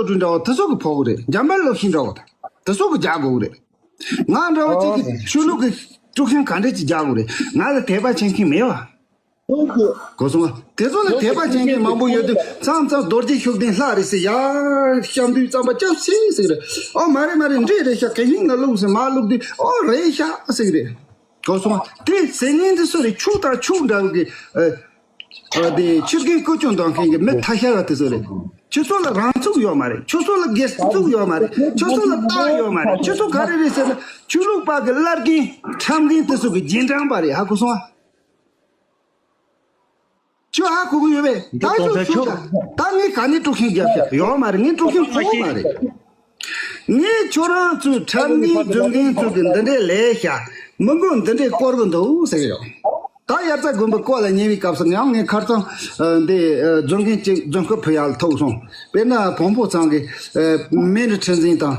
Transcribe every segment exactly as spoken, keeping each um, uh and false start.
སྒྲོན་འདྲ་བོ་དེ་ཚོ་གི་ཕོག་གི་རེད། འཇམ་དཔལ་སློབ་ཆེན་འདྲ་བོ་དང་དེ་ཚོ་གི་རྒྱག་དགོས་གི་རེད། ང་འདྲ་བོ་གཅིག་གིས་ཆོས་ལུགས་ཀྱི་དཀྲུག་ཤིང་ག་འདྲས་ཅིག་རྒྱག་དགོས་རེད། ང་ལ་དད་པ་བྱེད་མཁན་མེད་བ། གོ་སོང་ང་། དེ་ཚོ་ལ་དད་པ་བྱེད་མཁན་མང་པོ་ཡོད་དུས་མཚམས་མཚམས་རྡོ་རྗེ་ཤུགས་ལྡན་ལྷ་རེད་ཟེར་ཡ། སྐྱབས་འདུས་གཙང་པ་སྐྱབས་སེ་ཟེར་གི་རེད། ཨོ་མ་རེད་མ་རེད། འདྲེ་རེད་ཤག་གད་སྙིགས་ལ་བླུགས་ཟེར་མ་བླུགས་དུས་ཨོ་རེད་ཤག་ཟེར་གི་རེད། གོ་སོང་ང་། དེ་ཟེར་མཁན་དེ་སུ་རེད། ཆོས་དང་ཆོས་འདྲ་བོ་གི་ཨ། ཨ་དེ་ཆོས་རྒན་བསྐོ་སྐྱོང་གཏོང་མཁན་གྱི་མི་ཐ་ཤལ་བ་དེ་ཚོ་རེད། ཁྱོད་ཚོ་ལ་རང་ཚུགས་ཡོད་མ་རེད། ཁྱོད་ཚོ་ལ་སྒེར་ཚུགས་ཡོད་མ་རེད། ཁྱོད་ཚོ་ལ་རྟགས་ཡོད་མ་རེད། ཁྱོད་ཚོ་ག་རེ་རེད་ཟེར་ན་ཆོས་ལུགས་པ་གི་བླ་རྒན་ཁྲམ་རྒན་དེ་ཚོ་གི་རྗེས་འབྲང་པ་རེད། ཧ་གོ་སོང་ང་། ཁྱོད་ཧ་གོ་གི་ཡོད་པས། ད་ཁྱོད་ཁྱོད་ད་ད་ངས་ག་ནས་དཀྲུག་ཤིང་རྒྱབ་ཤག་ཡོད་མ་རེད། ངས་དཀྲུག་ཤིང་ཕོག་མ་རེད། ངས་ཁྱོད་རང་ཚོའི་ཁྲམ་རྒན་རྫུན་རྒན་ཚོ་གི་འདི་འདྲའི་ལས་ཤག་མི་མགོ་འདི་འདྲའི་སྐོར་གི་འདུག་ཟེར་གི་ཡོད། ད་དབྱར་རྩྭ་དགུན་འབུ་བརྐོ་ལ་ཉེ་བའི་སྐབས་སུ་ཡང་ངས་ཁ་རྩང་འདི་རྫུན་རྒན་གཅིག་རྫུན་རྐུབ་ཕུད་ཡག་ལ་ཐུག་སོང་། དཔེར་ན་བོན་པོ་ཚང་གི་མེ་རི་ཁྲི་འཛིན་དང་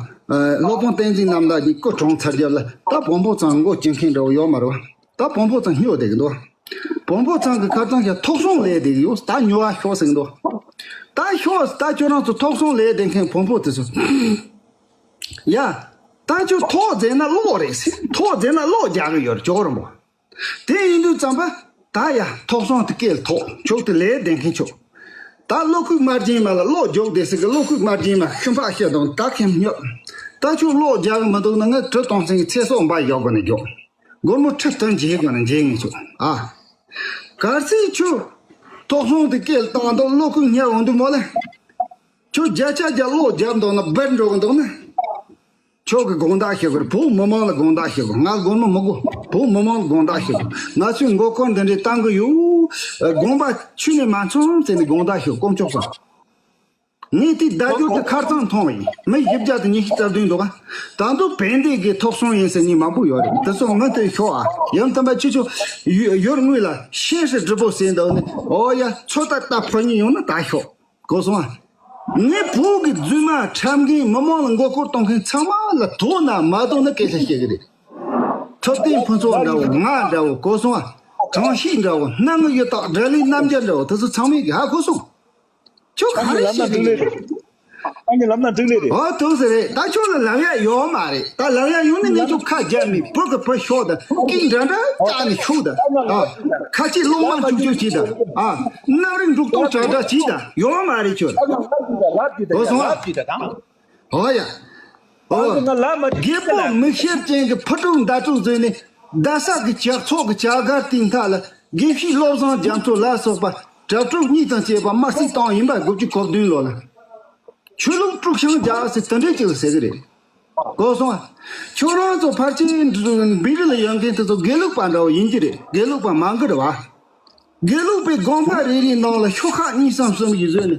སློབ་དཔོན་བསྟན་འཛིན་རྣམ་དག་གཉིས་སྐུ་གྲོངས་ཚར་རྒྱབ་ལ་ད་བོན་པོ་ཚང་མགོ་སྐྱེ་མཁན་འདྲ་བོ་ཡོད་མ་རེད་བ། ད་བོན་པོ་ཚང་སྨྱོ་བསྡད་གི་འདུག་བོན་པོ་ཚང་གི་ཁ་རྩང་ཞིག་ཐོག་སོང་ལས་བསྡད་གི་ཡོད། ད་ཉོ་བ་ཤོག་ཟེར་གི་འདུག་ད་ཤོག་ད་ཁྱོད་རང་ཚོ་ཐོག་སོང་ལས་བསྡད་མཁན་བོན་པོ་དེ་ཚོ། ཡ། ད་ཁྱོད་ཐོག་བརྫེས་ན་གློག་རེད་ཟེར། ཐོག་བརྫེས་ན་གློག་རྒྱག་གི་ཡོད་རེད། ཇོ་རིན་པོ། དེ་ཡིན་དུས་ཙམ་པ། ད་ཡ་ཐོག་སོང་དེ་སྐད་ལ་ཐོག་ཁྱོད་དེ་ལས་བསྡད་མཁན་ཁྱོད། ད་གློག་ཁུག་དམར་རྗེན་མ་ལ་གློག་རྒྱོབ་བསྡད་ཟེར་གི། གློག་ཁུག་དམར་རྗེན་མ་ཤུན་པགས་ཤ་དང་ད་ཁེམ་སྨྱོ། ད་ཁྱོད་གློག་རྒྱག་གི་མི་འདུག་ན་ངས་གྲི་གཏོང་མཁན་གྱི་ཚེ་སྲོག་འབའ་ཡོག་གི་ནས་རྒྱོབ། སྒོར་མོ་ཁྲི་བདུན་བརྗེ་དགོས་ན་འཇལ་ངེས་ཆོག་ཨ། གལ་སྲིད་ཁྱོད་ཐོག་སོང་དེ་སྐད་བཏང་འདུག་གློག་ཁུག་ཉལ་འོང་དུས་མོ་ལ། ཁྱོད་བརྒྱ་ཆ་བརྒྱ་གློག་རྒྱབ་འདུག་ན་སྦར་འགྲོ་གི་འདུག་ན། ཁྱོད་ཀྱི་དགོངས་དག་ཞུ་དགོས་རེད། བོད་མི་མང་ལ་དགོངས་དག་ཞུ་དགོས། ང་སྒོར་མོ་མི་དགོས། བོད་མི་མང་ལ་དགོངས་དག་ཞུ་དགོས། ང་ཚོས་མགོ་སྐོར་འདི་འདྲའི་བཏང་གི་ཡོད། དགོངས་པ་ཁྱོན་ནས་མ་ཚོམ་ཟེར་ནས་དགོངས་དག་ཞུ། དཀོན་མཆོག་གསུམ། ངས་དེ་བརྡ་སྦྱོར་དེ་ཁ་རྩང་མཐོང་བ་ཡིན། མི་བཞི་བརྒྱ་དང་ཉི་ཤུ་རྩ་བདུན་འདུག་ག་ད་དུང་བན་དེ་གི་ཐོག་སོང་ཡིན་ཟེར་མཁན་མང་པོ་ཡོད་རེད། དེ་ཚོ་མི་དེ་ཤོག་ཨ། ཡང་དམ་པ་ཁྱེད་ཚོ་ཡུ- ཡུལ་དངོས་ལ་ཤེས་ཧྲི་སྒྲུབ་པོ་ཟེར་འདུག་ནི། ཨོ་ཡ། ཚོད་ལྟ་ལྟ་ཕོ་ཉི་ཡོང་ན་ད་ཤོག་གོ་སོང་ཨ། ངས་བོད་ཀྱི་རྫུན་མ་ཁྲམ་རྒན་མི་མང་ལ་མགོ་སྐོར་གཏོང་མཁན་ཚང་མ་ལ་དོགས་ན་མ་དོགས་ན་སྐད་ཆ་བཤད་གི་རེད། ཐུབ་བསྟན་ཕུན་ཚོགས་འདྲ་བོ། ང་འདྲ་བོ། གོ་སོང་ཨ། དྲང་ཤེས་འདྲ་བོ། སྣང་ངུ་ཡི་དྭགས་སྒྲ་གླིང་རྣམ་རྒྱལ་འདྲ་བོ། དེ་ཚོ་ཚང་མས་གི་ཧ་གོ་སོང་། ཁྱོད་ག་རེ་བཤད་གི་ཡོད། ཨ་ནི་ལབ་ན་འགྲིག་ལེ་རེད། ཨོ་ཐུགས་སུ་རེད། ད་ཁྱོད་ལ་ལབ་ཡ་ཡོད་མ་རེད། ད་ལབ་ཡ་ཡོད་ན་ངས་ཁྱོད་ཁ་རྒྱབ་ནས་བུ་གི་བུ་ཤོག་དང་སྐད་འདྲ་འདྲ་བཏགས་ནས་ཤོག་དང་། ཨ། ཁ་ཆེ་སློབ་མ་ཆུང་ཆུང་བྱེད་དང་། ཨ། རྣམ་རིག་འབྲུག་སྟོང་གྲགས་གྲགས་བྱེད་དང་། ཡོད་མ་རེད་ཁྱོད། ལབ་ཀྱི་ད་ལབ་ཀྱི་ད་ལབ་ཀྱི་ད་དང་། ཨོ་ཡ། ཨོ། ང་ལབ་མ་རྒད་པོ་མིག་ཤེལ་ཅན་གྱི་ཕུ་དཀྲུག་མདའ་དཀྲུག་བཟོས་ནས་རྡ་ས་གི་ཇག་ཚོགས་ཀྱི་བྱ་དགའ་སྟེང་ཐག་ལ་དགེ་བཤེས་བློ་བཟང་རྒྱ་མཚོ་ལ་སོགས་པ་གྲྭ་ཕྲུག་གཉིས་དང་བཅས་པ་དམར་གསོད་བཏང་ཡིན་པ། དགུ་བཅུ་གོ་བདུན་ལོ་ལ། ཆོས་ལུགས་དཀྲུག་ཤིང་རྒྱག་ཟེར་དེ་འདྲས་ཅིག་ལ་ཟེར་གི་རེད། གོ་སོང་ཨ། ཁྱོད་རང་ཚོ་ཕལ་ཆེར་བི་རི་ལ་ཡོད་མཁན་དེ་ཚོ་དགེ་ལུགས་པ་འདྲ་བོ་ཡིན་གྱི་རེད། དགེ་ལུགས་པ་མང་གི་རེད་བ། དགེ་ལུགས་པའི་དགོན་པ་རེ་རེའི་ནང་ལ་ཤོག་ཁག་གཉིས་སམ་གསུམ་ཞིག་བཟོས་ནས་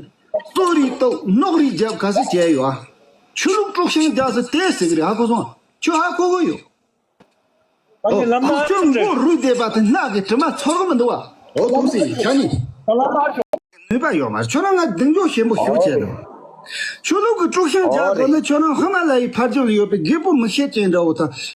གསོད་རེས་གཏོང་། རྙོག་རེས་རྒྱབ། ག་ཚོད་བྱས་ཡོད་ཨ། ཆོས་ལུགས་དཀྲུག་ཤིང་རྒྱག་ཟེར་དེ་ཟེར་གི་རེད། ཧ་གོ་སོང་ཨ། ཁྱོད་ཧ་གོ་གི་ཡོད། ཨ་ནི་ལམ་ཁོ་ན་ཁྱོད་མགོ་རུས་བསྡད་པ་དེ་སྣག་གི་དྲི་མ་ཚོར་གི་མི་འདུག་བ། འོ་དུང་སི་ཤ་ནི། ནུས་པ་ཡོད་མ་རེད། ཁྱོད་རང་ང་གདེང་འཇོག་ཆེན་པོ་ཞུ་བྱས་ནས། ཆོས་ལུགས་ཀྱི་དཀྲུག་ཤིང་རྒྱག་དགོས་ན་ཁྱོད་རང་ཧི་མ་ལ་ཡའི་ཕར་ཕྱོགས་ལ་ཡོད་པའི་རྒད་པོ་མིག་ཤེལ་ཅན་འདྲ་བོ་དང་